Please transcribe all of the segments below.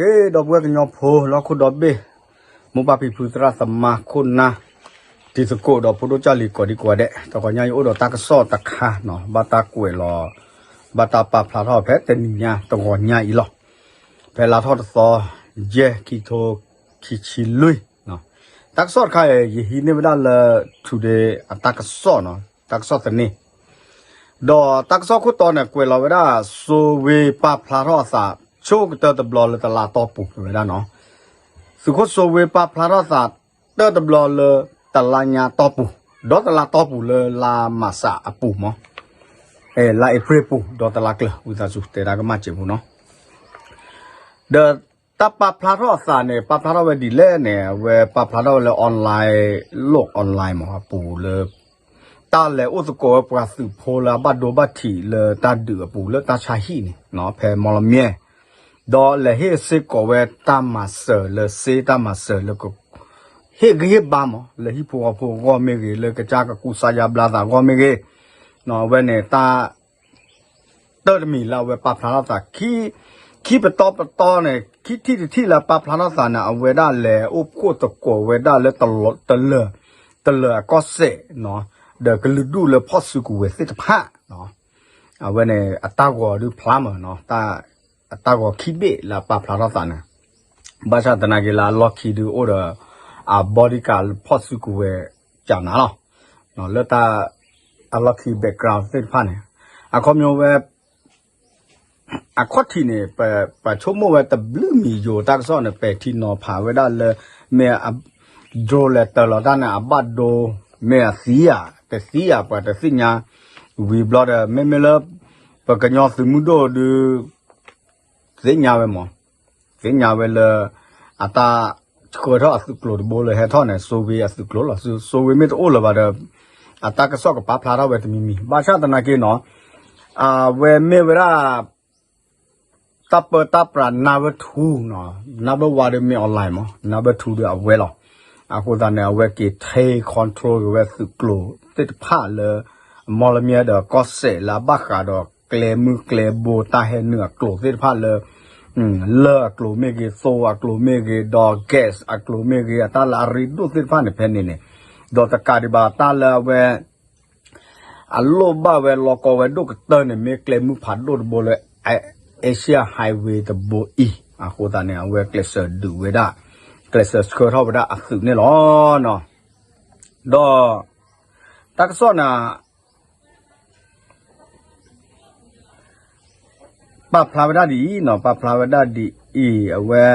ဂ့ၤ ဒီပုၢ်ဝဲၢ်ကညီဖိ လၢဟီၣ်ခိၣ်ဒီဘ့ၣ်, မိၢ်ပၢ်ဖံဖု သရၣ်သမါ ခိၣ်နၢ်, တံၤသကိး ဒီးဖိဒိၣ်ကၢ်လံၤ ကိးဒံကိးဂၤဒဲး, တဂီၤညါအံၤအိၣ်ဒီးတၢ်ကစီၣ်တခါနီၤ, ဘၣ်တၢ်ကွဲးလီၤ, ဘၣ်တၢ်ပာ်ဖျါထီၣ်ဖဲတနံၤညါ တဂီၤညါအံၤလီၤ. ဖဲလါထီၣ်တသီ ယဲၢ် ခံထိခံဆံလွံၢ်, တၢ်ကစီၣ်တခါအံၤ ယဟံးန့ၢ်ဝဲဒၣ်လၢ Today အတၢ်ကစီၣ်နီၤ, တၢ်ကစီၣ်သန့, ဒီးတၢ်ကစီၣ်ခိၣ်တီန့ၣ် ကွဲးလီၤဝဲဒၣ် စိဝ့ပာ်ဖျါထီၣ်အသး ဆိကတၢၢ်တဘျီလၢတလါတီၢ်ပူၤဝဲဒၣ်နီၤ, သုးခိၣ်စိဝ့ပာ်ဖျါထီၣ်သး တၢၢ်တဘျီလၢ တလါညါတီၢ်ပူၤ, ဒီးတလါတီၢ်ပူၤလၢလါမးစးအပူၤမး, လါအ့ဖြ့ၣ်ပူၤ ဒီးတလါကျၢၤ ဝံသးစူၤ တဲတၢ်ကမၣ်စဲးဖိနီၤ. ဒီးတၢ်ပာ်ဖျါထီၣ်အသးန့ၣ် ပာ်ဖျါထီၣ်ဝဲဒ်လဲၣ်န့ၣ် အဝဲပာ်ဖျါထီၣ်ဝဲလၢ online လိၣ် online မး အပူၤလၢ တၢ်လဲၤအိၣ်သကိးဝဲပှၤသုးဖိလၢအဘၣ်ဒိဘၣ်ထံးလၢတၢ်ဒုးအပူၤလၢတၢ်ဆါဟံၣ်န့ၣ် ဖဲမီလမၠဲၣ်, ဒီးလဲၤဟ့ၣ်စ့ၢ်ကီးဝဲတၢ်မၤစၢၤလၢစ့တၢ်မၤစၢၤလၢ ဟ့ၣ်ဂံၢ်ဟ့ၣ်ဘါမး လၢဟံၣ်ဖိဃီဖိအဂီၢ်မ့ၢ်ဂ့ၤ လၢကစၢ်ကကူစါယါဘျါသးအဂီၢ်မ့ၢ်ဂ့ၤ, အဝဲန့ၣ် တၢ် တၢ်တမံၤလၢအဝဲပာ်ဖျါထီၣ်သး ခံပတီၢ်ပတီၢ်န့ၣ် ခံထံၣ်တထံၣ်လၢပာ်ဖျါထီၣ်သးန့ၣ် အဝဲဒၣ်လဲၤအိၣ်ဖှိၣ်သကိးဝဲဒၣ်လၢ တလၢၤ တလၢၤအကီၢ်စဲၣ်နီၤ, ဒီးကလုာ်ဒူၣ်လၢဖီၣ်စုကဝဲၤသ့ၣ်တဖၣ်, အဝဲန့ၣ် အတၢ်ဂီၤဒုးဖျါမးနီၤ, အတၢ်ဂီၤခံဘ့ၣ်လၢအပာ်ဖျါထီၣ်သးန့ၣ်, ဘၣ်ဆၣ်သနာ်က့လၢအလီၢ်ခံဒုးအိၣ်ဒီး အ bodyguard လၢဖီၣ်စုကဝဲၤကနၤလီၤ, လၢတၢ် အလီၢ်ခံ background သ့ၣ်တဖၣ်န့ၣ်, အခီပညီဝဲ အခီၣ်ထံးန့ၣ် ပဆိကမိၣ်ဝဲတဘျုးမံၤယိာ်တၢ်ကစီၣ်န့ၣ် ပဲာ်ထံနီၤဖးဝဲဒၣ်လၢ မ့ၢ် drone လဲၤတၢၤလီၤတၢ်န့ၣ် အဘၣ်ဒိ မ့ၢ်အသံဧါ တသံဧါ ပှၤတသ့ၣ်ညါ, ဝံၤဘျီဒီး မ့မ့ၢ်လၢ ပကညီသုးမုၢ်ဒိၣ်ဒုး သ့ၣ်ညါဝဲမး, သ့ၣ်ညါဝဲလၢ အတၢ်ဆှၢထီၣ်အသုးကျိၤတဘိလၢဟဲထီၣ်န့ၣ် စိဝ့အသုးကျိၤလီၤ, စိဝ့မ့ၢ်တအိၣ်လၢၤဘၣ်ဒီး အတၢ်ကစီၣ်ကပာ်ဖျါထီၣ်ဝဲတမံၤမံၤ, ဘၣ်ဆၣ်သနာ်က့နီၤ, အဝဲမ့ၢ်ဝဲဒၣ် တၢ်ပၢတၢ်ပြး number two နီၤ, number one ဒုးမ့ၢ် online မး number two ဒုးအဝဲလီၤ, အဃိသတးန့ၣ် အဝဲက့ၤ take control က့ၤဝဲသုးကျိၤသ့ၣ်တဖၣ်လၢ မီလမၠဲၣ်ဒီးကီၢ်စဲၣ်လၢအဘၣ်ဃးဒီးကျဲမုၢ်ကျဲဘိတၢ်ဟဲနုာ်အကျိၤသ့ၣ်တဖၣ်လၢ လၢၢ်အကျိၤမ့ၢ်ဂ့ၤ သိအကျိၤမ့ၢ်ဂ့ၤ ဒီး gas အကျိၤမ့ၢ်ဂ့ၤ အတၢ်လၢအရ့ဒိၣ်သ့ၣ်တဖၣ်န့ၣ် ဖဲန့ၣ်န့ၣ်, ဒီးတကးဒံးဘၣ်တၢ်လၢအဝဲ အလိၣ်ဘၣ်ဝဲလီၢ်ကီၢ်ဝဲဒိၣ်ကတၢၢ်န့ၣ် မ့ၢ်ကျဲမုၢ်ဖးဒိၣ်တဘိလၢ Asia Highway တဘိအံၤ, အဃိသတးန့ၣ် အဝဲကျဲးစၢးဒုးဝဲဒၣ်, ကျဲးစၢးဆှၢထီၣ်ဝဲဒၣ်အသုးန့ၣ်လီၤ. ဒီး တၢ်ကစီၣ်န့ၣ် ပာ်ဖျါဝဲဒၣ်ဒ်အံၤနီၤ, ပာ်ဖျါဝဲဒၣ်ဒ်အံၤ အဝဲ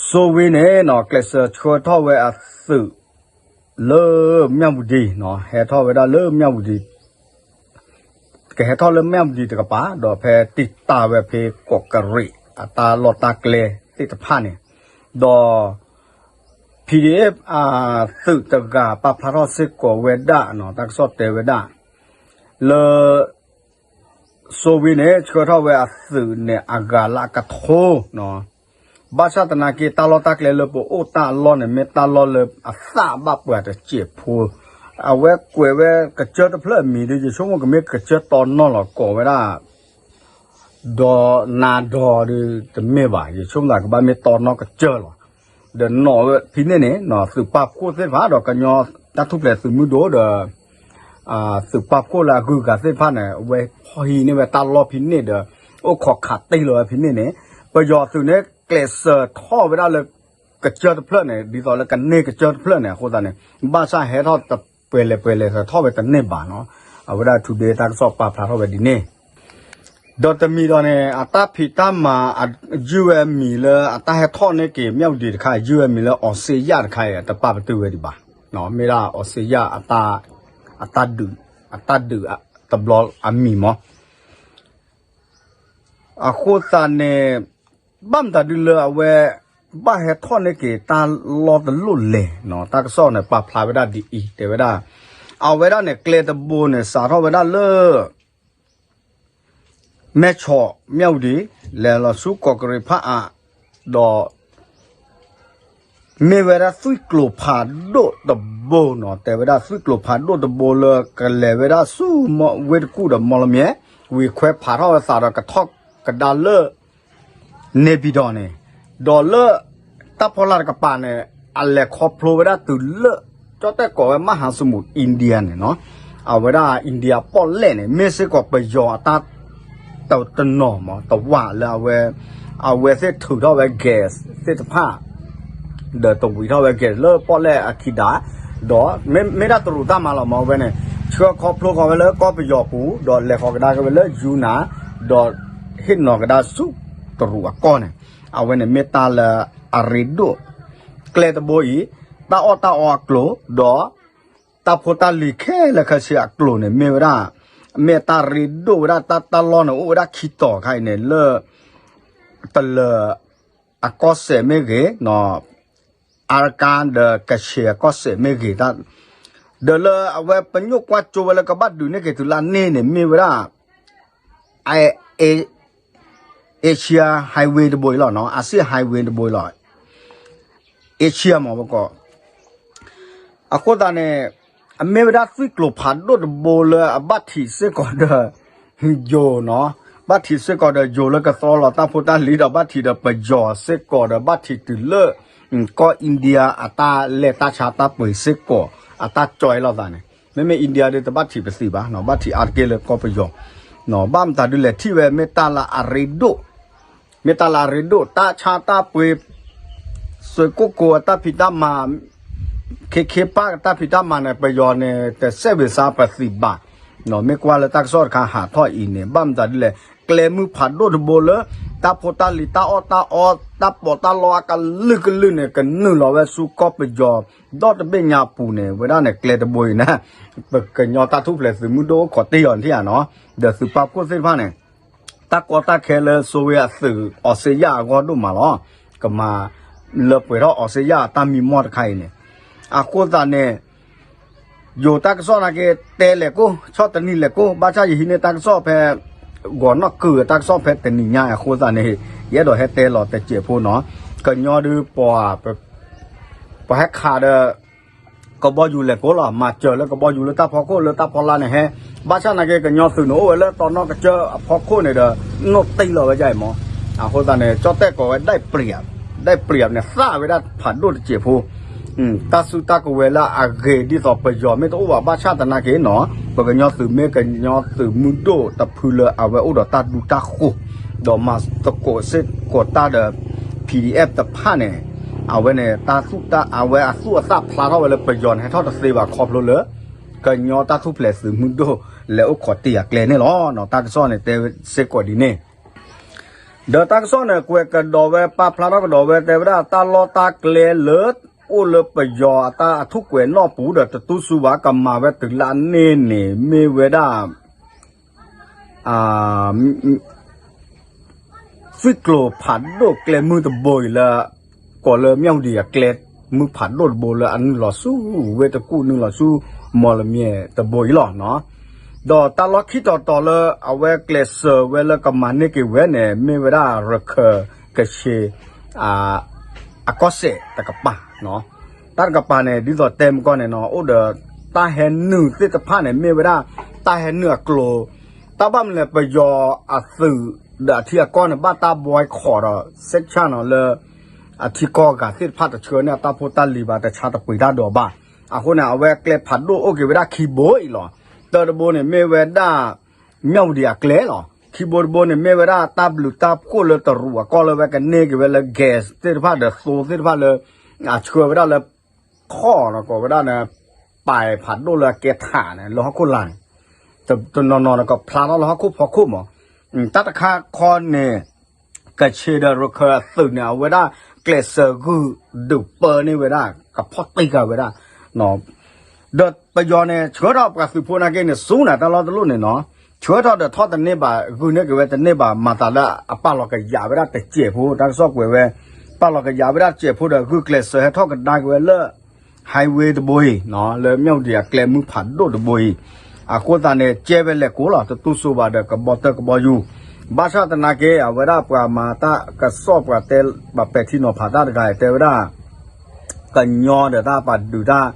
စိဝ့န့ၣ်နီၤ ကျဲးစၢးဆှၢထီၣ်ဝဲအသုး လၢမၠၣ်ဝတံၤ, ဟဲထီၣ်ဝဲဒၣ်လၢမၠၣ်ဝတံၤ, ကဟဲထီၣ်လၢမၠၣ်ဝတံၤတကပၤ ဒီးဖဲတံာ်တာ်ဝဲဖဲကီးကရံး အတၢ်လီၢ်တၢ်ကျဲသ့ၣ်တဖၣ်န့ၣ်, ဒီး PDF သုးတဂၤပာ်ဖျါထီၣ်စ့ၢ်ကီးဝဲဒၣ်, တၢ်ကစီၣ်တဲဝဲဒၣ် လၢ စိဝ့န့ၣ် ဆှၢထီၣ်ဝဲအသုးန့ၣ် အဂၤလၢအကထိ, ဘၣ်ဆၣ်သနာ်က့ တၢ်လီၢ်တၢ်ကျဲလၢပအိၣ်တၢ်အလီၢ်န့ၣ် မ့ၢ်တၢ်လီၢ်လၢအသၣ်ဘၣ်ပှၤတစဲးဖိ, အဝဲကွဲးဝဲကစၢၢ်တဖျၢၣ်အမံၤဒီး ယဆိကမိၣ်ကမ့ၢ်ကစၢၢ်တီနီၢ်လီၤ ကိးဝဲဒၣ် ဒီးနါဒီးဒုးတမ့ၢ်ဘၣ်, ယဆိကမိၣ်သးကဘၣ်မ့ၢ်တီနီၢ်ကစၢၢ်လီၤ. ဒီးနီၣ်ဝဲဖဲန့ၣ်န့ၣ် သုးပာ်ဖှိၣ်သ့ၣ်တဖၣ်ဒီးကညီတၢ်ထူၣ်ဖျဲးသုးမုၢ်ဒိၣ်ဒီး သုးပာ်ဖှိၣ်လၢအဂုၤအဂၤသ့ၣ်တဖၣ်န့ၣ် အဝဲဟီၣ်ဟံးန့ၢ်ဝဲတၢ်လီၢ်ဖဲန့ၣ်ဒီး အိၣ်ခိးခးတ့ၢ်လီၤဝဲဖဲန့ၣ်န့ၣ် ပယီၤသုးန့ၣ် ကျဲးစၢးထီၣ်ဝဲဒၣ်လၢ ကစၢၢ်တဖျၢၣ်န့ၣ် ဒ်သိးလၢကန့ၢ်ကစၢၢ်တဖျၢၣ်န့ၣ် အဃိသတးန့ၣ် ဘၣ်ဆၣ်ဟဲထီၣ်တပှဲၤလဲၣ်ပှဲၤလဲၣ် ထီၣ်ဝဲတန့ၢ်ဘၣ်နီၤ. အဝဲဒၣ် Today တၢ်ကစီၣ်ပာ်ဖျါထီၣ်ဝဲဒ်န့ၣ် ဒီးတမံၤဒီးန့ၣ် အတၢ်ဖံးတၢ်မၤ ယုၢ်ဝဲအမံၤလၢအတၢ်ဟဲထီၣ်န့ၢ်က့ၤ မၠၣ်ဝတံၤတခါ ယုၢ်ဝဲအမံၤလၢ အီစ့ယၣ်တခါအံၤ တပာ်ပတုာ်ဝဲဒံးဘၣ်, မ့ၢ်ဒၣ်အီစ့ယၣ် အတၢ်ဒုး အတၢ်ဒုးတဘျီအမံၤမး အဃိသတးန့ၣ် ဘၣ်မတၤဒုလၢအဝဲ ဘၣ်ဟဲထီၣ်န့ၢ်က့ၤတၢ်လီၢ်တလိၣ်လဲၣ်နီၤ. တၢ်ကစီၣ်န့ၣ် ပာ်ဖျါဝဲဒၣ်ဒ်အံၤ တဲဝဲဒၣ် အဝဲဒၣ်န့ၣ် ကျဲတဘိန့ၣ် စးထီၣ်ဝဲဒၣ်လၢ မဲၢ်ဆီး မၠၣ်ဝတံၤ လဲၤလီၤဆူကီးကရံးဖးအါ ဒီး မ့ၢ်ဝဲဒၣ်သွံၣ်ကျိၤဖးဒိၣ်တဘိနီၤ. တဲဝဲဒၣ်သွံၣ်ကျိၤဖးဒိၣ်တဘိလၢကလဲၤဝဲဒၣ်ဆူဝ့ၢ်တကူၣ်ဒီးမီလမၠဲၣ် ဝံၤခွဲးဖးထီၣ်ဝဲသးဒီးကထီၣ်ကဒါလၢ န့ၣ်ပံၤဒီးန့ၣ်, ဒီးလၢ တၢ်ဖီလာ်တကပၤန့ၣ် အလဲၤခီဖျိဝဲဒၣ်တုၤလၢ ကၠီၣ်တဲၣ်ကိးဝဲ မဟါစမူး India န့ၣ်နီၤ, အဝဲဒၣ် India ပီၣ်လဲၣ်န့ၣ် မ့ၢ်စ့ၢ်ကီးပယီၤအတၢ် တနီၤမး တဝၢ်လၢအဝဲ အဝဲသ့ၣ်ထုးထီၣ်ဝဲ gas သ့ၣ်တဖၣ် ဒီးတဝံၤထီၣ်ဝဲ gas လၢပီၣ်လဲၣ်အခံဒါ, ဒီးမ့ၢ်ဒၣ်တရူးတၢ်မၤလီၤမး အဝဲန့ၣ် ဆှၢခီဖျိဃီၤဝဲလၢကီၢ်ပယီၤပူၤ ဒီးလဲၤဃီၤကဒါက့ၤဝဲလၢယူနၤ, ဒီးဟ့ၣ်နီၤကဒါဆူတရူးအကီၢ်န့ၣ်, အဝဲန့ၣ်မ့ၢ်တၢ်လၢအရ့ဒိၣ် ကျဲတဘိအံၤ, တၢ်အီၣ်တၢ်အီအကျိၤ ဒီး တၢ်ဖိတၢ်လံၤခဲလၢာ်ခဲဆ့အကျိၤန့ၣ် မ့ၢ်ဝဲဒၣ် မ့ၢ်တၢ်ရ့ဒိၣ်ဝဲဒၣ် တၢ်တၢ်လီၢ်န့ၣ် အိၣ်ဝဲဒၣ်ခံတီၤခါအံၤန့ၣ် လၢ တလၢၤ အကီၢ်စဲၣ်မ့ၢ်ဂ့ၤ, အါရကါဒီးကဆ့အကီၢ်စဲၣ်မ့ၢ်ဂ့ၤ, ဒီးလၢအဝဲပညိၣ်ကွၢ်ကၠိဝဲလၢကဘၣ်ဒုးန့ၢ်က့ၤတုၤလၢန့ၣ်န့ၣ် မ့ၢ်ဝဲဒၣ် Asia Highway တဘိအံၤလီၤနီၤ, Asia Highway တဘိအံၤလီၤ, Asia မ့ၢ်ပကိး အဃိသတးန့ၣ် အမ့ၢ်ဝဲဒၣ်သွံၣ်ကျိၤဖးဒိၣ်တဘိလၢအဘၣ်ထံးစ့ၢ်ကီးဒီး ယိၤနီၤ, ဘၣ်ထံးစ့ၢ်ကီးဒီးယိၤလၢကသီလီၤတၢ်ဖိတၢ်လံၤဒီးဘၣ်ထံးဒီးပယီၤစ့ၢ်ကီးဒီးဘၣ်ထံးတုၤလၢ ကီၢ် India အတၢ်လဲၤတၢ်ဆါတၢ်ပှ့ၤစ့ၢ်ကီး အတၢ်ကၠီအံၤလိာ်သးန့ၣ်, မ့မ့ၢ် India ဒီးတဘၣ်ထံးပသံးဘၣ်နီၤ, ဘၣ်ထံးအါတက့ၢ်လၢကီၢ်ပယီၤ, ဘၣ်မတၤဒုလဲၣ်ထံၣ်ဝဲမ့ၢ်တၢ်လၢအရ့ဒိၣ် မ့ၢ်တၢ်လၢအရ့ဒိၣ် တၢ်ဆါတၢ်ပှ့ၤ စွ့ၢ်ကိၣ်ကိၤအတၢ်ဖံးတၢ်မၤ ခ့ခ့ပၢ်တၢ်ဖံးတၢ်မၤန့ၣ် ပယီၤန့ၣ် တဆဲးဝ့ၤစါပသံးဘၣ်, မ့ၢ်ကွၢ်လၢတၢ်ကစီၣ်တခါဟးထီၣ်အံၤန့ၣ် ဘၣ်မတၤဒ်လဲၣ် ကျဲမုၢ်ဖးဒိၣ်တဘိလၢ တၢ်ဖိတၢ်လံၤတၢ်အီၣ်တၢ်အီ တၢ်ပီးတၢ်လီအကလုာ်ကလုာ်န့ၣ် ကနုာ်လီၤဝဲဆူကီၢ်ပယီၤ ဒီတဘ့ၣ်ညါပူၤန့ၣ် ဝဲဒၣ်န့ၣ်ကျဲတဘိအံၤန့ၣ် ပကညီတၢ်ထူၣ်ဖျဲးသုးမုၢ်ဒိၣ်အိၣ်ခိးတ့ၢ်အီၤထံၣ်ဧါနီၤ, ဒီးသုးပာ်ဖှိၣ်သ့ၣ်တဖၣ်န့ၣ် တၢ်ကီတၢ်ခဲလၢ စိဝ့အသုး အီစ့ယၣ်အဂီၢ်ဒိၣ်မးလီၤ. ကမၤလၢပှဲၤထီၣ်အီစ့ယၣ်အတၢ်မံမီၢ်တခါအံၤန့ၣ်, အဃိသတးန့ၣ် ယိၤတၢ်ကစီၣ်နာ်က့ တဲလဲၤကိၢ် ဆီၣ်တနံၤလဲၤကိၢ် ဘၣ်ဆၣ်ယဟံးန့ၢ်တၢ်ကစီၣ်ဖဲ ဂီၤနီၣ်ကုာ်တၢ်ကစီၣ်ဖဲတနံၤညါအဃိသတးန့ၣ် ယအဲၣ်ဒိးဟဲတဲလီၤတစဲးဖိနီၤ, ကညီဒုးပှၤ ပှၤဟဲခးဒီး ကဘီယူၤလဲၤကိၢ်လီၤ, မၤစၢၤလၢကဘီယူၤလၢတၢ်ဖီခိၣ်လၢတၢ်ဖီလာ်န့ၣ်ဟဲ, ဘၣ်ဆၣ်နာ်က့ ကညီသုးန့ၣ်အိၣ်ဝဲလၢတီနီၣ်ကစၢၢ်အဖီခိၣ်န့ၣ်ဒီး နိၣ်တံၢ်လီၤဝဲဒ်အံၤမး, အဃိသတးန့ၣ် ကၠီၣ်တဲၣ်ကိးဝဲ ဒဲးပျံး ဒဲးပျံးန့ၣ် သၣ်ဝဲဒၣ်ဖးဒိၣ်တစဲးဖိ တၢ်စုတၢ်ကဝဲၤလၢအဂ့ၤဒ်သိးပယီၤမ့ၢ်တအိၣ်ဘၣ် ဘၣ်ဆၣ်သနာ်က့နီၤ, ပကညီသုးမ့ၢ်ကညီသုးမုၢ်ဒိၣ်တဖုလၢအဝဲအိၣ်ဒီးတၢ်ဒူတၢ်ဃိၤ, ဒီးမၤသကိးစ့ၢ်ကီးတၢ်ဒီး PDF တဖၣ်န့ၣ်, အဝဲန့ၣ် တၢ်သူၣ်တၢ် အဝဲအသူၣ်အသးဖျါထီၣ်ဝဲလၢပယီၤန့ၣ် ဟဲထီၣ်တသ့ဘၣ်ခီဖျိလၢ ကညီတၢ်ထူၣ်ဖျဲးသုးမုၢ်ဒိၣ် လဲၤအိၣ်ခိးတ့ၢ်အကျဲန့ၣ်လီၤ. တၢ်ကစီၣ်န့ၣ်တဲစ့ၢ်ကီးဒ်န့ၣ် ဒီးတၢ်ကစီၣ်န့ၣ် ကွဲးကဒီးဝဲ ပာ်ဖျါထီၣ်ကဒီးဝဲ တဲဝဲဒၣ်တၢ်လီၢ်တၢ်ကျဲလၢ အိၣ်လၢပယီၤအတၢ်အထူၣ်ကွဲးနီၣ်ပူၤဒီးတတူၢ်စူၤဘၣ် ကမၤဝဲတုၤလၢအန့ၢ်န့ၣ် မ့ၢ်ဝဲဒၣ် သွံၣ်ကျိၤဖးဒိၣ်ကျဲမုၢ်တဘိအံၤလၢ ကိးလၢ မၠီၣ်ဝတံၤအကျဲမုၢ်ဖးဒိၣ်တဘိလၢအနုာ်လီၤဆူ ဝ့ၢ်တကူၣ် နုာ်လီၤဆူ မီၢ်လမၠဲၣ်တဘိအံၤလီၤ. ဒီးတၢ်လီၢ်ခံတီၤတီၤလၢအဝဲကျဲးစၢးဝဲလၢကမၤန့ၢ်က့ၤဝဲန့ၣ် မ့ၢ်ဝဲဒၣ်ရခၢၣ်ကဆ့ အကီၢ်စဲၣ်တကပၤ, တၢ်တကပၤန့ၣ် ဒ်သိးတဲမုၢ်ကီၢ်န့ၣ်နီၤ အိၣ်ဒီးတၢ်ဟဲနုာ်သ့ၣ်တဖၣ်န့ၣ် မ့ၢ်ဝဲဒၣ် တၢ်ဟဲနုာ်အကျိၤ, တၢ်ဘၣ်မနုၤလဲၣ် ပယီၤအသုးဒီးအထံအကီၢ်န့ၣ် ဘၣ်တၢ် boycott ဒီး sanction နီၤ လၢ အထံကီၢ်ဂၤသ့ၣ်တဖၣ်တဆှၢန့ၢ်အတၢ်ဖိတၢ်လံၤဘၣ် တဆါတပှ့ၤတၢ်ဒီးဘၣ်. အဃိန့ၣ် အဝဲအကျဲဖးဒိၣ်အိၣ်က့ၤဝဲဒၣ်ခံဘိအံၤလီၤ. တၢ်တဘိန့ၣ်မ့ၢ်ဝဲဒၣ် မၠီၣ်ဝတံၤအကျဲလီၤ. ခံဘိတဘိန့ၣ်မ့ၢ်ဝဲဒၣ်တၢ်ဘျုးတၢ်ဖှိၣ်လၢတရူးအကီၢ်လၢအဝဲကန့ၢ်က့ၤဝဲလၢ gas သ့ၣ်တဖၣ်ဒီးသိသ့ၣ်တဖၣ်လၢ အဆှၢဝဲဒၣ်လၢ ထီၣ်နီၤ ကိးဝဲဒၣ်န့ၣ် ပာ်ဖးဒိၣ်လၢအကဲထးန့ၣ် လၢဟီၣ်ခိၣ်လာ်န့ၣ် တနီၤနီၤန့ၣ် ကဖျါထီၣ်လၢဟီၣ်ခိၣ်ဖီခိၣ်မး. တၢ်တခါခီန့ၣ် ကဆ့ဒီးရခၢၣ်အသုးန့ၣ် အဝဲဒၣ်ကျဲးစၢးဂုာ်ဒုးပၢန့ၢ်ဝဲဒၣ် ကဖီၣ်တံၢ်ဃာ်ဝဲဒၣ် ဒီးပယီၤန့ၣ် ဆှၢထီၣ်ပှၤသုးဖိနာ်က့န့ၣ် ဆူၣ်နၤတၢ်လီၢ်တလီၢ်န့ၣ်နီၤ, ဆှၢထီၣ်ဒီးထီၣ်တန့ၢ်ဘၣ် ဂုာ်န့ၢ်က့ၤဝဲတန့ၢ်ဘၣ် မၤသးလၢအပာ်လီၤကယာ်ဝဲဒၣ်တစဲးဖိ တၢ်ကစီၣ်ကွဲးဝဲ ပာ်လီၤကယာ်ဝဲဒၣ်တစဲးဖိဒီး ဂုာ်ကျဲးစၢးဟဲထီၣ်ကဒါက့ၤဝဲလၢ highway တဘိအံၤ လၢမၠီၣ်ဝတံၤအကျဲမုၢ်ဖးဒိၣ်တဘိအံၤ, အဃိသတးန့ၣ် ကဲဝဲလဲၤကိးလီၤ တတူၢ်စိဘၣ်ဒီးကဘီတၢၢ်ကဘီယူၤ, ဘၣ်ဆၣ်သနာ်က့ အဝဲဒၣ်ပှၤမၤတၢ်ကစီၣ်ပှၤတဲဘၣ်ပဲာ်ထံနီၤဖးတၢ်တဂၤအံၤ တဲဝဲဒၣ် ကညီဒီးတၢ်ပာ်ဒုးတၢ်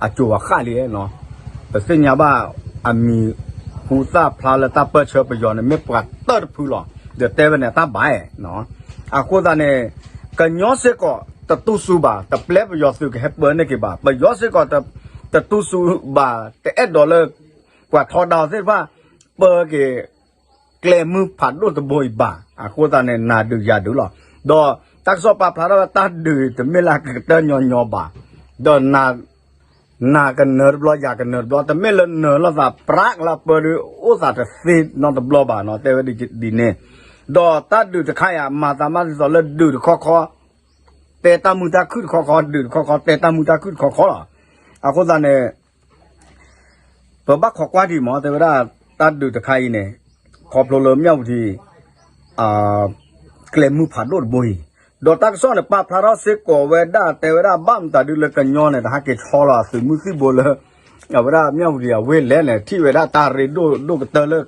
အစိၤအဃၣ်လံ, ပသ့ၣ်ညါဘၣ်အမံၤ ဟူသၣ်ဖျါလၢတၢ်ပၢၢ်ဆၢပယီၤန့ၣ် မ့ၢ်ပှၤတၢၢ်တဖုလီၤ. ဒီးတဲဝဲန့ၣ်တၢ်ဘၣ်အဲၣ်, အဃိသတးန့ၣ် ကညီစ့ၢ်ကီးတတူၢ်စူၤဘၣ်, တပျဲပယီၤသုးကဟဲပၢန့ၢ်က့ၤဘၣ်. ပယီၤစ့ၢ်ကီး တတူၢ်စူၤဘၣ်, တအဲၣ်ဒိးလၢ ပှၤထီဒါအီၤသ့ၣ်တဖၣ် ပၢက့ၤ ကျဲမုၢ်ဖးဒိၣ်တဘိအံၤဘၣ်. အဃိသတးန့ၣ် နၤဒုးယၤဒုးလီၤ. ဒီးတၢ်ကစီၣ်ပာ်ဖျါထီၣ်ဝဲတၢ်ဒုးတမ့ၢ်လၢအကတၢၢ်ညီညီဘၣ်. ဒီး နၤကနၢၤတဘျီ ယၤကနၢၤတဘျီ, တမ့ၢ်လၢနၢၤလိာ်သးပြးလၢပၢဒုးအိၣ်သးတသ့နီတဘျီဘၣ်နီၤ, တဲဝဲဒ်န့ၣ်. ဒီးတၢ်ဒုးတခါအံၤ မၤသးမၤဒ်သိးလၢဒုးတခီခီ တဲတၢ်မုာ်တၢ်ခုၣ်တခီခီ, ဒုးတခီခီ တဲတၢ်မုာ်တၢ်ခုၣ်တခီခီလီၤ. အဃိသတးန့ၣ် ပဘၣ်ခိးကွၢ်ဒံးမး တဲဝဲဒၣ် တၢ်ဒုးတခါအံၤန့ၣ် ခီဖျိလၢမၠၣ်ဝတံၤ ကျဲမုၢ်ဖးဒိၣ်တဘိအံၤ, ဒီးတၢ်ကစီၣ်န့ၣ် ပာ်ဖျါထီၣ်စ့ၢ်ကီးဝဲဒၣ် တဲဝဲဒၣ် ဘၣ်မတၤဒုးလၢကညီန့ၣ် တဟဲက့ၤဆီလီၤအသုးမုၢ်သံၣ်ဘိလၢ အဝဲဒၣ်မၠၣ်ဝတံၤအဝ့ၢ်လဲၣ်န့ၣ် ထံၣ်ဝဲဒၣ်တၢ်ရ့ဒိၣ်ဒိၣ်ကတၢၢ်လၢ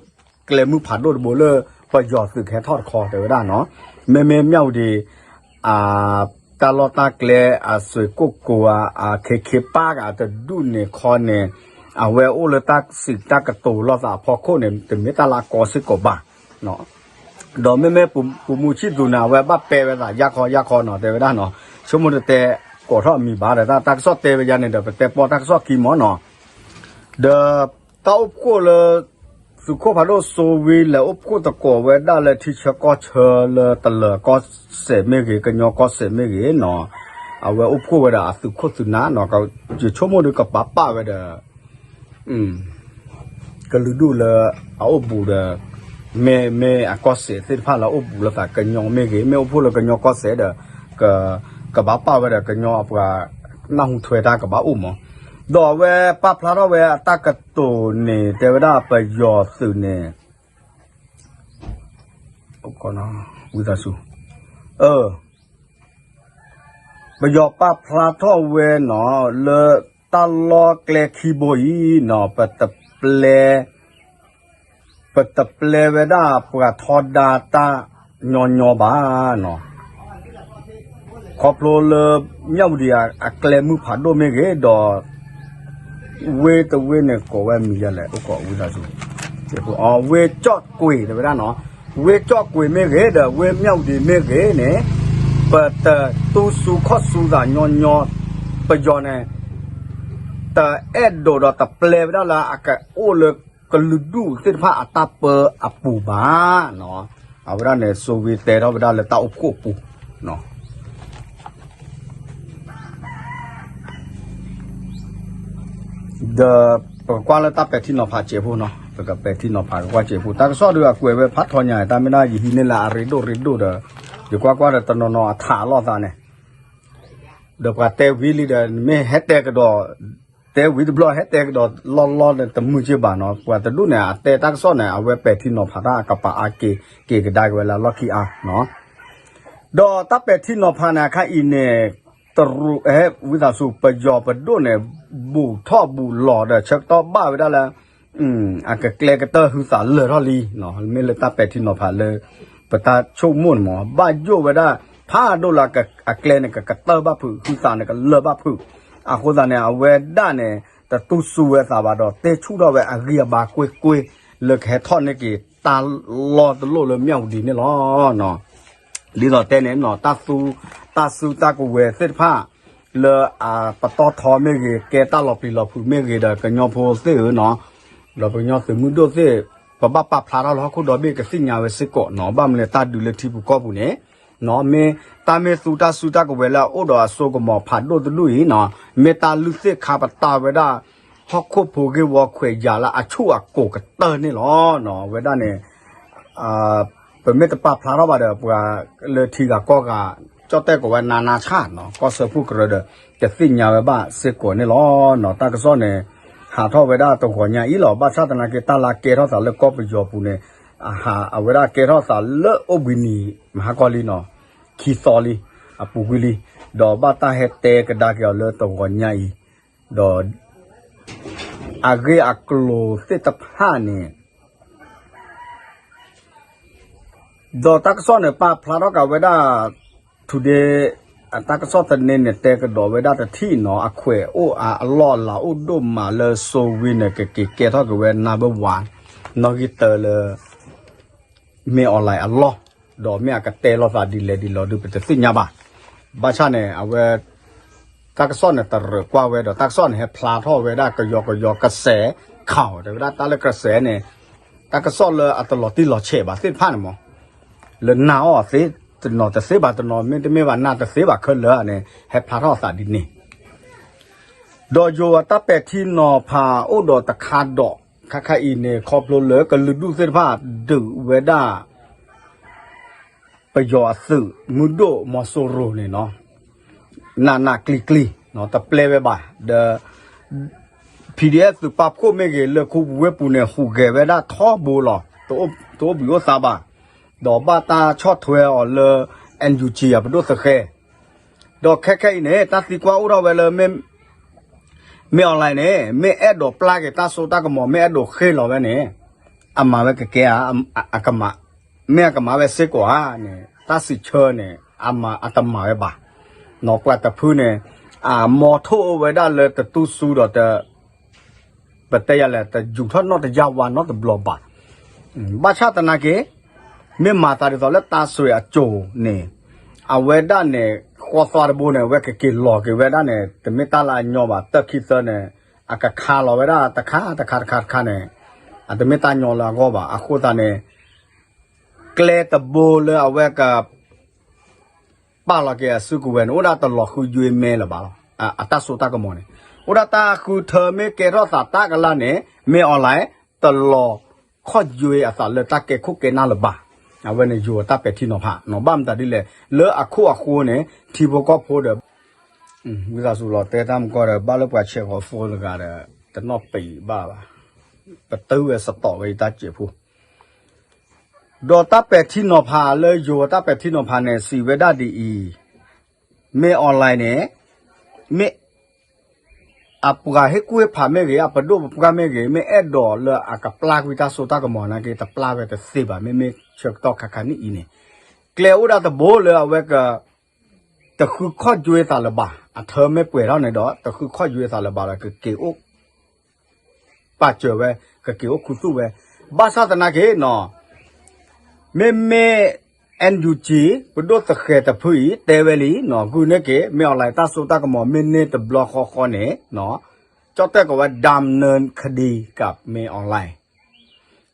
ကျဲမုၢ်ဖးဒိၣ်တဘိလၢ ပယီၤသုးကဟဲထီၣ်တခီ တဲဝဲဒၣ်နီၤ. မ့မ့ၢ်မၠၣ်ဝတံၤ တၢ်လီၢ်တၢ်ကျဲ အစွ့ၤကိၣ်ကိၤ အခ့ခ့ပၢ်ဂၤတဒူၣ်န့ၣ်ခီန့ၣ် အဝဲအိၣ်လၢတၢ်စံးတၢ်ကတိၤလိာ်သးအဖီခိၣ်န့ၣ် တမ့ၢ်တၢ်လၢအကီစ့ၢ်ကီးဘၣ်. ဒီးမ့မ့ၢ်ပူၤမူဆံၣ်သူးန့ၣ် အဝဲဘၣ်ပဲဝဲသး ယါခီယါခီနီၤ တဲဝဲဒၣ်နီၤ. ဆိကမိၣ်တတဲကိးထီၣ်အမံၤဘၣ်ဒီး တၢ်ကစီၣ်တဲဝဲယါန့ၣ်ဒီး ပတဲပီတၢ်ကစီၣ်ခံမးနီၤ. ဒီးတၢ်အိၣ်ဖှိၣ်လၢ သုးခိၣ်ဖးဒိၣ်စိဝံလဲၤအိၣ်ဖှိၣ်သကိးဝဲဒၣ်လၢထံဆၢကီၢ်ဆၢလၢတလၢၤကီၢ်စဲၣ်မ့ၢ်ဂ့ၤ ကညီကီၢ်စဲၣ်မ့ၢ်ဂ့ၤနီၤ, အဝဲအိၣ်ဖှိၣ်ဝဲဒၣ်အသုးခိၣ်သုးနၢ်နီၤ, ယဆိကမိၣ်ဒီးကပာ်ပာ်ဝဲဒီး ကလုာ်ဒူၣ်လၢအအိၣ်ဘူးဒီး မ့မ့ၢ်အကီၢ်စဲၣ်သ့ၣ်တဖၣ်လၢအအိၣ်ဘူးလိာ်သးကညီမ့ၢ်ဂ့ၤ မ့ၢ်အိၣ်ဖှိၣ်လၢကညီကီၢ်စဲၣ်ဒီး ကဘၣ်ပာ်ဝဲဒီးကညီအပှၤနၢ်ဟူထွဲတၢ်ကဘၣ်အိၣ်မး. ဒီးအဝဲပာ်ဖျါထီၣ်ဝဲအတၢ်ကတိၤန့ၣ် တဲဝဲဒၣ်ပယီၤသုးန့ၣ် ဝံသးစူၤ ပယီၤပာ်ဖျါထီၣ်ဝဲနီၤ လၢတၢ်လီၢ်ကျဲခံဘိအံၤနီၤ ပတပျဲ ပတပျဲဝဲဒၣ်ပှၤထီဒါတၢ်ညီညီဘၣ်နီၤ. ခီဖျိလၢမၠၣ်ဝတံၤအကျဲမုၢ်ဖးဒိၣ်မ့ၢ်ဂ့ၤဒီး ဝ့ၢ်တဝ့ၢ်န့ၣ်ကိးဝဲမံၤယဲလဲၣ် အိၣ်ကိးဝံသးစူၤ ဝ့ၢ်ကၠီၣ်ကွ့ၤတဲဝဲဒၣ်နီၤ, ဝ့ၢ်ကၠီၣ်ကွ့ၤမ့ၢ်ဂ့ၤဒီး ဝ့ၢ်မၠၣ်ဝတံၤမ့ၢ်ဂ့ၤန့ၣ် ပတတူၢ်စူၤခီၣ်စူၤသးညီညီ ပယီၤန့ၣ် တအဲၣ်ဒိးဒီးတပျဲဝဲဒၣ်လၢအကအိၣ်လၢကလုာ်ဒူၣ်သ့ၣ်တဖၣ်အတၢ်ပၢအပူၤဘၣ်နီၤ. အဝဲဒၣ်န့ၣ် စိဝ့တဲထီၣ်ဝဲဒၣ်လၢတၢ်အိၣ်ဖှိၣ်အပူၤ ဒီးပကကွၢ်လၢတၢ်ပဲာ်ထံနီၤဖးစဲးဖိနီၤ, ပကပဲာ်ထံနီၤဖးကကွၢ်စဲးဖိ တၢ်ကစီၣ်ဒုးအကွဲးဝဲဖးထီညါ တၢ်မ့ၢ်ဒၣ်ယဟံးန့ၢ်လၢအရ့ဒိၣ်ရ့ဒိၣ်ဒီး ယကွၢ်ကွၢ်ဒီးတနီၤနီၤအထးအလီၢ်သးန့ၣ် ဒီးပှၤတဲဝံၤလံဒီး မ့ၢ်ဟဲတဲကဒီး တဲဝံၤတဘျီ ဟဲတဲကဒီးလီၢ်လီၢ်ဒီးတမုာ်က့ဘၣ်နီၤ, ပှၤတဒူၣ်န့ၣ် အတဲတၢ်ကစီၣ်န့ၣ် အဝဲပဲာ်ထံနီၤဖးတၢ်အကပာ်အါက့ၤ က့ၤကဒါက့ၤဝဲလၢလီၢ်ခံအါနီၤ. ဒီးတၢ်ပဲာ်ထံနီၤဖးန့ၣ် အခါအံၤန့ၣ် တရူး ဝံသးစူၤ ပယီၤပဒိၣ်န့ၣ် ဘူးထီၣ်ဘူးလီၤဒီး ဆၢကတီၢ်ဘၣ်ဝဲဒၣ်လၢ အကကျဲကတၢၢ်ဟုသးလၢာ်ထီၣ်လံ, မ့ၢ်လၢတၢ်ပဲာ်ထံနီၤဖးလၢ ပတၢ်ဆိကမိၣ်န့ၣ်မး ဘၣ်ယိၣ်ဝဲဒၣ် ဖးဒိၣ်လၢအကျဲန့ၣ် ကကတၢၢ်ဘၣ်ဖုး ဟုသးန့ၣ်ကလၢာ်ဘၣ်ဖုး, အဃိသတးန့ၣ် အဝဲဒၣ်န့ၣ် တတူၢ်စူၤဝဲသးဘၣ်ဒီး တဲဆူၣ်ထီၣ်ဝဲအဂံၢ်အဘါကွ့ၢ်ကွ့ၢ် လၢကဟဲထီၣ်န့ၢ်က့ၤတၢ်လီၢ်တလီၢ်လၢမၠၣ်ဝတံၤန့ၣ်လီၤ. ဒ်သိးတဲန့ၣ်နီၤ တၢ်သူ တၢ်စုတၢ်ကဝဲၤသ့ၣ်တဖၣ် လၢအပတီၢ်ထီမ့ၢ်ဂ့ၤ ကဲတၢ်လီၤပျံၤလီၤဖုးမ့ၢ်ဂ့ၤဒီး ကညီဖိသ့ၣ်ဧၢနီၤ, ဒီးပကညီသုးမုၢ်ဒိၣ်သ့ၣ် ပဘၣ်ပာ်ဖျါထီၣ်လၢဟီၣ်ခိၣ်ဒီဘ့ၣ်ကသ့ၣ်ညါဝဲစ့ၢ်ကီးနီၤ, ဘၣ်မနုၤလဲၣ်တၢ်ဒုးလၢထံပူၤကီၢ်ပူၤန့ၣ် မ့ၢ်တၢ်မ့ၢ်သူတၢ်စုတၢ်ကဝဲၤလၢအအိၣ်ဒီးအစိကမီၤဖးဒိၣ်တဒူၣ်အံၤနီၤ, မ့ၢ်တၢ်လုၢ်သ့ၣ်ခါပတာ်ဝဲဒၣ် ဟီၣ်ခိၣ်ဖိဂ့ၢ်ဝီခွဲးယာ်လၢအဆူၣ်အကိၤကတၢၢ်န့ၣ်လီၤ. အဝဲဒၣ်န့ၣ် ပမ့ၢ်တပာ်ဖျါထီၣ်ဘၣ်ဒီး ပှၤလၢထံဂၤကီၢ်ဂၤ ကၠီၣ်တဲၣ်ကိးဝဲနါနါဆၣ်နီၤ, ကီၢ်စၢဖှိၣ်ကရၢဒီး တသ့ၣ်ညါဝဲဘၣ်စ့ၢ်ကီးန့ၣ်လီၤ. တၢ်ကစီၣ်န့ၣ် ဟးထီၣ်ဝဲဒၣ်တဂီၤညါအံၤလီၤ. ဘၣ်ဆၣ်သနာ်က့ တၢ်လၢကဲထီၣ်သးလၢကီၢ်ပယီၤပူၤန့ၣ် အဝဲဒၣ်ကဲထီၣ်သးလၢအိၣ်ဘှံးနံၤမဟါကီၢ်လံနီၤ, ခံသီလံ အပူၤကွံာ်လံ, ဒီးဘၣ်တၢ်ဟဲတဲကဒါက့ၤအီၤလၢတဂီၤညါအံၤ, ဒီး အဂ့ၢ်အကျိၤသ့ၣ်တဖၣ်န့ၣ် ဒီးတၢ်ကစီၣ်န့ၣ် ပာ်ဖျါထီၣ်က့ၤဝဲဒၣ် today အတၢ်ကစီၣ်သန့န့ၣ် တဲကဒီးဝဲဒၣ်တထံၣ်နီၤ, အခွဲးအိၣ်အလီၢ်အလၤအိၣ်ဒိၣ်မးလၢစိဝ့န့ၣ် ကက့ၤကဲထီၣ်က့ၤဝဲ number one နီၣ်ဂံၢ်တၢလၢ မ့ၢ် online အလီၢ်, ဒီးမ့ၢ်အကတဲလိာ်သးဒ်လဲၣ်ဒ်လဲၣ်ဒုး ပတသ့ၣ်ညါဘၣ်. ဘၣ်ဆၣ်န့ၣ် အဝဲ တၢ်ကစီၣ်န့ၣ် တရၢၢ်ကွၢ်ဝဲဒီး တၢ်ကစီၣ်န့ၣ် ဟဲဖျါထီၣ်ဝဲဒၣ်ကယီကယီ ကစဲးခး တဲဝဲဒၣ်တၢ်လၢကစဲးန့ၣ် တၢ်ကစီၣ်လၢအတလီၤတံၢ်လီၤဆဲးဘၣ်သ့ၣ်တဖၣ်န့ၣ်မး လၢနာ်အီၤသ့ တနီၤတသ့ဘၣ်တနီၤ မ့တမ့ၢ်ဘၣ်နာ်တသ့ဘၣ်ခဲလၢာ်န့ၣ် ဟဲဖျါထီၣ်အသးဒ်န့ၣ် ဒီးယိၤအတၢ်ပဲာ်ထံနီၤဖးအိၣ်ဒီးတခါဒီး ခါခါအံၤန့ၣ် ခီဖျိလၢကလုာ်ဒူၣ်သ့ၣ်တဖၣ်ဒုးဝဲဒၣ် ပယီၤအသုးမုၢ်ဒိၣ်မီၤစိရိၤန့ၣ်နီၤ နးနးကျံၤကျံၤ တပျဲဝဲဘၣ် ဒီး PDF သုးပာ်ဖှိၣ်မ့ၢ်ဂ့ၤ လၢခူပူၤဝ့ၢ်ပူၤန့ၣ် ဟူးဂဲၤဝဲဒၣ်ထီဘိလီၤ. တအိၣ်ဘှံးအိၣ်သါဘၣ်. ဒီးဘၣ်တၢ်ဆီၣ်ထွဲအီၤလၢ NUG အပဒိၣ်သဃဲၤ ဒီးခဲခဲအံၤန့ၣ် တၢ်သံကွၢ်အိၣ်ထီၣ်ဝဲလၢ မ့ၢ် online န့ၣ် မ့ၢ်အဲၣ်ဒိးပျၢ်က့ၤတၢ်စိတၢ်ကမီၤ မ့ၢ်အဲၣ်ဒိးဃ့ၢ်လီၤဝဲန့ၣ် အမၤဝဲကကဲဧါ, မ့ၢ်အကမၤဝဲစ့ၢ်ကီးဧါန့ၣ် တၢ်စံးဆၢန့ၣ် အမၤအတမၤဝဲဘၣ်. နီၢ်ပှၤတဖုန့ၣ် အမီထိၣ်အိၣ်ဝဲဒၣ်လၢတတူၢ်စူဒီးတ ပတဲယၤလဲၣ် တယူၤထီၣ်နီၣ်တယၢ်ဝါနီတဘျီဘၣ်. ဘၣ်ဆၣ်သနာ်က့ မ့ၢ်မၤသးဒ်သိးလၢတၢ်စွဲအစိၤန့ၣ် အဝဲဒၣ်န့ၣ် ဃီသွါတဘိန့ၣ် အဝဲကက့ၤလီၤက့ၤဝဲဒၣ်န့ၣ် တမ့ၢ်တၢ်လၢအညီဘၣ် တၢ်ခံသၢန့ၣ် အကခါလီၤဝဲဒၣ်တခါတခါတခါတခါန့ၣ် အတမ့ၢ်တၢ်ညီလၢအဂီၢ်ဘၣ်. အဃိသတးန့ၣ် ကျဲတဘိလၢအဝဲက ပာ်လီၤက့ၤအစုကဝဲၤန့ၣ် အိၣ်ဒၣ်တလီၤဃုယွ့မဲလၢၤဘၣ်လီၤ. အတၢ်စိတၢ်ကမီၤန့ၣ် အိၣ်ဒၣ်တၢ်ဃုထၢမ့ၢ်ကဲထီၣ်သးတၢ်ကလၢ်န့ၣ် မ့ၢ် online တလီၤခီၣ်ယွ့အသးလၢတၢ်ကဲခိၣ်ကဲနၢ်လၢၤဘၣ်. အဝဲန့ၣ်ယိၤအတၢ်ပဲာ်ထံနီၤဖး ဘၣ်မတၤဒ်လဲၣ် လၢအခိၣ်အဃိန့ၣ် ထံဖိကီၢ်ဖိဒီး ဝံသးစူၤလီၤတဲတၢ်မကီၢ်ဒီး ဘၣ်လၢပှၤဆဲးဃီၤ phone တဂၤဒီး တနီၣ်ပံးဘၣ်ဘၣ်. ပတုာ်ဝဲစတီးဝဲယတၢ်စဲးဖိ ဒီးတၢ်ပဲာ်ထံနီၤဖးလၢယိၤတၢ်ပဲာ်ထံနီၤဖးန့ၣ် စံးဝဲဒၣ်ဒ်အံၤ, မ့ၢ် online န့ၣ် မ့ၢ် အပှၤဟ့ၣ်ကူၣ်ဟ့ၣ်ဖးမ့ၢ်ဂ့ၤ အပဒိၣ်ပပှၢ်မ့ၢ်ဂ့ၤ မ့ၢ်အဲၣ်ဒိးလၢအကပျၢ်ကွံာ်တၢ်စိတၢ်ကမီၤနာ်က့ တပျၢ်ဝဲတသ့ဘၣ်. မ့မ့ၢ်ဆၢကတီၢ်ခါခါန့ၣ်အံၤန့ၣ် ကျဲအိၣ်ဒၣ်တဘိလၢအဝဲက တဃုခီၣ်ယွ့သးလၢၤဘၣ်. အထၢမ့ၢ်ပှဲၤထီၣ်န့ၣ်ဒီး တဃုခီၣ်ယွ့သးလၢၤဘၣ်ဒီး ကက့ၤအိၣ် ပာ်စၢၤဝဲ ကက့ၤအိၣ်ခူသူၣ်ဝဲ. ဘၣ်ဆၣ်သနာ်က့နီၤ မ့မ့ၢ် NUG ပဒိၣ်သဃဲၤတဖုအံၤ တဲဝဲလံနီၤ ဂုာ်န့ၢ်က့ၤ မ့ၢ် online တၢ်စိတၢ်ကမီၤမ့ၢ်န့ၢ်တဘျီဃီဃီန့ၣ် ကၠီၣ်တဲၣ်ကိးဝဲ ดำเนินคดี กับ မ့ၢ် online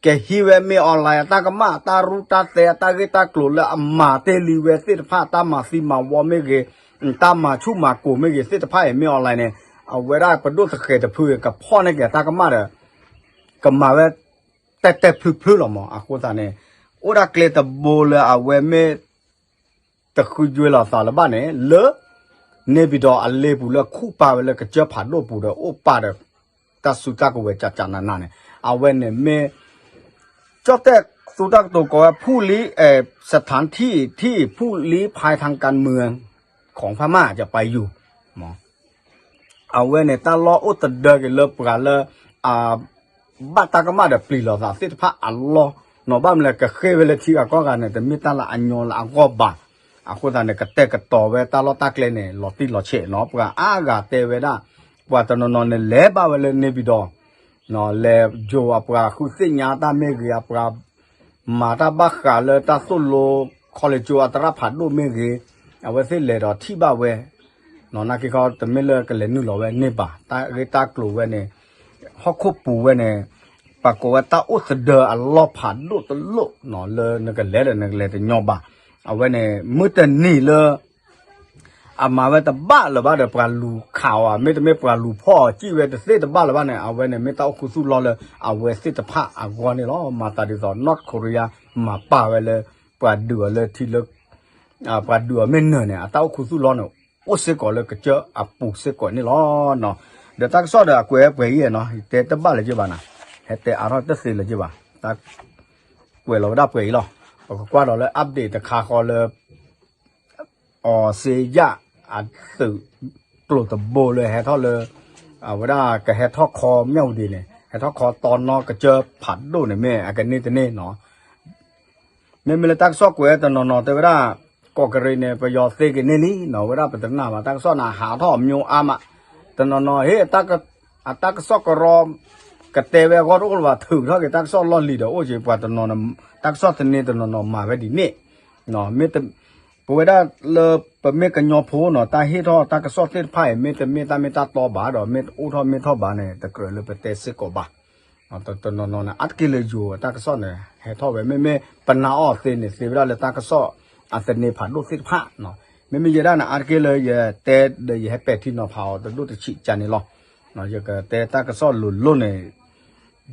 ကဟံးဝဲ မ့ၢ် online အတၢ်ကမၣ် တၢ်ရူၢ်တၢ်သဲ အတၢ်ဂ့ၢ်တၢ်ကျိၤလၢအမၤတ့ၢ်လံဝဲသ့ၣ်တဖၣ် တၢ်မၤသံမၤဝီမ့ၢ်ဂ့ၤ တၢ်မၤဆူၣ်မၤကိၤမ့ၢ်ဂ့ၤသ့ၣ်တဖၣ်အံၤ မ့ၢ် online န့ၣ် အဝဲဒၣ်ပဒိၣ်သဃဲၤတဖုအံၤ ကဖီၣ်န့ၢ်က့ၤအတၢ်ကမၣ်ဒီး ကမၤဝဲ တဲာ်တဲာ်ဖျုးဖျုးလီၤမး. အဃိသတးန့ၣ် အိၣ်ဒၣ်ကျဲတဘိလၢအဝဲမ့ၢ် တဃုယွ့လိာ်သးလၢၤဘၣ်န့ၣ် လၢ န့ၣ်ပံၤဒီးအလ့ပူၤလၢခူၣ်ပာ်ဝဲလၢကစၢၢ်ဖးဒိၣ်ပူၤဒီး အိၣ်ပာ်ဒီး တၢ်စုတၢ်ကဝဲၤကကနးနးန့ၣ် အဝဲန့ၣ်မ့ၢ် ကၠီၣ်တဲၣ်သူတၢ်ကတိၤကိးဝဲ ဖူလံ สถานที่ที่ ผู้ลี้ภัยทางการเมือง ของพม่าจะไปอยู่ အဝဲန့ၣ် တၢ်လီၢ်အိၣ်သဒၢက့ၤလၢပှၤလၢ အ ဘၣ်တၢ်ကမၣ်ဒီးပျံၤလိာ်သးသ့ၣ်တဖၣ်အလီၢ်နီၤ ဘၣ်မနုၤလဲၣ် ကဃ့ၢ်ဝဲလၢထံဂၤကီၢ်ဂၤန့ၣ် တမ့ၢ်တၢ်လၢအညီလၢအဂီၢ်ဘၣ်. အဃိသတးန့ၣ် ကတဲာ်ကတီၤဝဲတၢ်လီၢ်တၢ်ကျဲန့ၣ် လီၤတံၢ်လီၤဆဲးနီၤ ပှၤအါဂၤတဲဝဲဒၣ် ပှၤတနီၤနီၤန့ၣ် လဲၤဘၣ်ဝဲလၢန့ၣ်ပံၤဒီး လဲၤယိၤအပှၤဃုသ့ၣ်ညါတၢ်မ့ၢ်ဂ့ၤ အပှၤ မၤတၢ်ဘၣ်ဃးလၢတၢ်သိၣ်လိ college အသရၣ်ဖးဒိၣ်မ့ၢ်ဂ့ၤ အဝဲသ့ၣ်လဲၤဒီးထံၣ်ဘၣ်ဝဲ နာ်က့ခီ တမ့ၢ်လၢကလဲၤနုာ်လီၤဝဲန့ၣ်ဘၣ် တၢ်ဂ့ၢ်တၢ်ကျိၤဝဲန့ၣ် ဟီၣ်ခိၣ်ပူၤဝဲန့ၣ် ပှၤကိးဝဲတၢ်အိၣ်သဒၢအလီၢ်ဖးဒိၣ်တလိၣ်နီၤ လၢနကလဲၤဒီးနကလဲၤတညီဘၣ်. အဝဲန့ၣ် မုၢ်တနံၤလၢ အမၤဝဲတဘၣ်လၢၤဘၣ်ဒီး ပှၤလူၤခးအီၤ မ့တမ့ၢ်ပှၤလူၤဖီၣ်အီၤစံၣ်ဝဲတသ့တဘၣ်လၢၤဘၣ်န့ၣ် အဝဲန့ၣ်မ့ၢ်တၢ်အိၣ်ခူသူၣ်လီၢ်လၢအဝဲသ့ၣ်တဖၣ်အဂီၢ်န့ၣ်လီၤ. မၤသးဒ်သိး North Korea မၤပာ်ဝဲလၢ ပှၤဒုးအီၤလၢထံလၢ ပှၤဒုးအီၤမ့ၢ်နၢၤန့ၣ် အတၢ်အိၣ်ခူသူၣ်လီၢ်န့ၣ် အိၣ်စ့ၢ်ကီးလၢကစၢၢ်အပူၤစ့ၢ်ကီးန့ၣ်လီၤ. ဒီးတၢ်ကစီၣ်ဒီးအကွဲးပှဲၤအံၤနီၤ တဲတဘၣ်လၢၤက့ဘၣ်နၤ ဟဲတဲအါထီၣ်တသ့လၢၤက့ဘၣ် တၢ်ကွဲးလီၤဝဲဒၣ်ပှဲၤအံၤလီၤ. ပကကွၢ်ဒီးလၢ update တခါဃီလၢ အီၤစ့ယၣ် အသုးကျိၤတဘိလၢဟဲထီၣ်လၢ အဝဲဒၣ်ကဟဲထီၣ်ခီမၠၣ်ဝတံၤန့ၣ် ဟဲထီၣ်ခီတီနီကစၢၢ်ဖးဒိၣ်န့ၣ် မ့ၢ်အကန့ၢ်တန့ၢ်နီၤ မ့မ့ၢ်လၢတၢ်ကစီၣ်ကွဲးတနီၤနီၤတဲဝဲဒၣ် ကီၢ်ကရ့ၣ်န့ၣ် ပယီၤသ့က့ၤန့ၢ်လံနီၤ ဝဲဒၣ်ပတနာ်ဘၣ် တၢ်ကစီၣ်န့ၣ် ဟးထီၣ်အမျိုးအါမး တနီၤနီၤ ဟ့ၣ် အတၢ်ကစီၣ်ကရီ ခ ကတဲဝဲအဂီၢ်တအိၣ်လၢၤဘၣ် ထုးထီၣ်က့ၤတၢ်ကစီၣ်လီၢ်လံၤဒီး အိၣ်က့ၤပှၤတနီၤ, တၢ်ကစီၣ်သန့တနီၤနီၤမၤဝဲဒ်န့ၣ်, မ့ၢ် ပဝဲဒၣ်လၢပမ့ၢ်ကညီဖိနီၤ တၢ်ဟ့ၣ်ထီၣ်တၢ်ကစီၣ်သ့ၣ်တဖၣ်အံၤ မ့တမ့ၢ်တၢ်မ့ၢ်တၢ်တီဘၣ်ဒီး မ့ၢ်တအိၣ်ထီၣ်မ့ၢ်ထီၣ်ဘၣ်န့ၣ် တကြၢးလၢပတဲစ့ၢ်ကီးဘၣ်. တနီၤနီၤန့ၣ် အါတက့ၢ်လၢယိၤအတၢ်ကစီၣ်န့ၣ် ဟဲထီၣ်ဝဲ မ့မ့ၢ်ပနာ်အီၤသ့န့ၣ် သ့ဝဲဒၣ်လၢတၢ်ကစီၣ်အသန့ဖးဒိၣ်သ့ၣ်တဖၣ်, မ့မ့ၢ်ယဲဒၣ်န့ၣ် အါတက့ၢ်လၢယတဲဒီးယဟဲပဲာ်ထံနီၤဖးအီၤတဒိၣ်တဆံးကန့ၣ်လီၤ. ယကတဲတၢ်ကစီၣ်လိၤလိၤန့ၣ်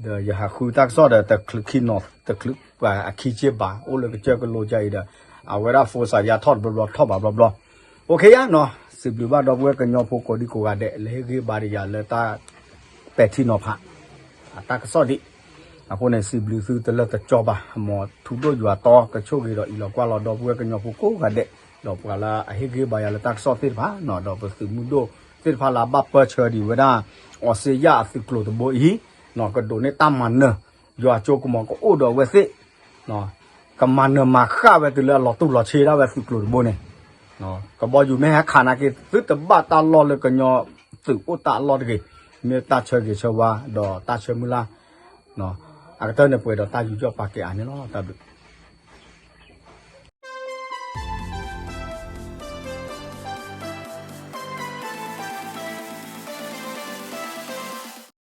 ဒီးယဟးဃုတၢ်ကစီၣ်ဒီး တချုးခံနီၤ တချုးပှၤအခံက့ဘၣ် အိၣ်လၢကစၢၢ်ကလိကါအံၤဒီး အဝဲဒၣ် phone စးယါထီၣ်တဘျီဘျီထီၣ်ဘၣ်ဘျီဘျီ, OK ယါနီၤ, စံးဘျုးဘၣ်ဒီပုၢ်ဝဲၢ်ကညီဖိကိးဒံကိးဂၤဒဲး လၢဟ့ၣ်ဂံၢ်ဘါဒီးယၤလၢတၢ်ပဲာ်ထံနီၤဖး အတၢ်ကစီၣ်ဒံး, အဃိန့ၣ် စံးဘျုးသုတလၢတကၠီဘၣ်, မ်ထူဒိၣ်ယွၤတီ ကဆိၣ်ဂ့ၤဒီးအံးလီၤကွၢ်လီၤဒီပုၢ်ဝဲၢ်ကညီဖိကိးဂၤဒဲး, ဒီးပှၤလၢအဟ့ၣ်ဂံၢ်ဘါယၤလၢတၢ်ကစီၣ်သ့ၣ်တဖၣ်နီၤ, ဒီးပသုးမုၢ်ဒိၣ်သ့ၣ်တဖၣ်လၢအဘၣ်ပၢၢ်ဆၢဒံးဝဲဒၣ် အီစ့ယၢ်အသုးကျိၤတဘိအံၤ, ကဒိးန့ၢ်တၢ်မၤနၢၤ, ယွၤအစိကမီၤကအိၣ်ဒီးအဝဲသ့ၣ် ကမၤနၢၤမၤဃၣ်ဝဲတုၤလၢအလီၤတူၢ်လီၤဆ့ဒၣ်ဝဲသုးကျိၤတဘိန့ၣ်, ကဘီယူၤမ့ၢ်ဟဲခးနာ်က့ သုတဘၣ်တၢ်လီၢ်လၢကညီသုးအိၣ်တၢ်အလီၢ်တဂ့ၤ, မ့ၢ်တၢ်ဆၢဂ့ၤဆၢဝါ ဒီးတၢ်ဆၢမုၢ်လၢ်, အကတၢၢ်န့ၣ်ပှဲၤဒီးတၢ်ယူးယီၣ်ပာ်ကဲအါန့ၣ်လီၤ. တၢ်ဘျုး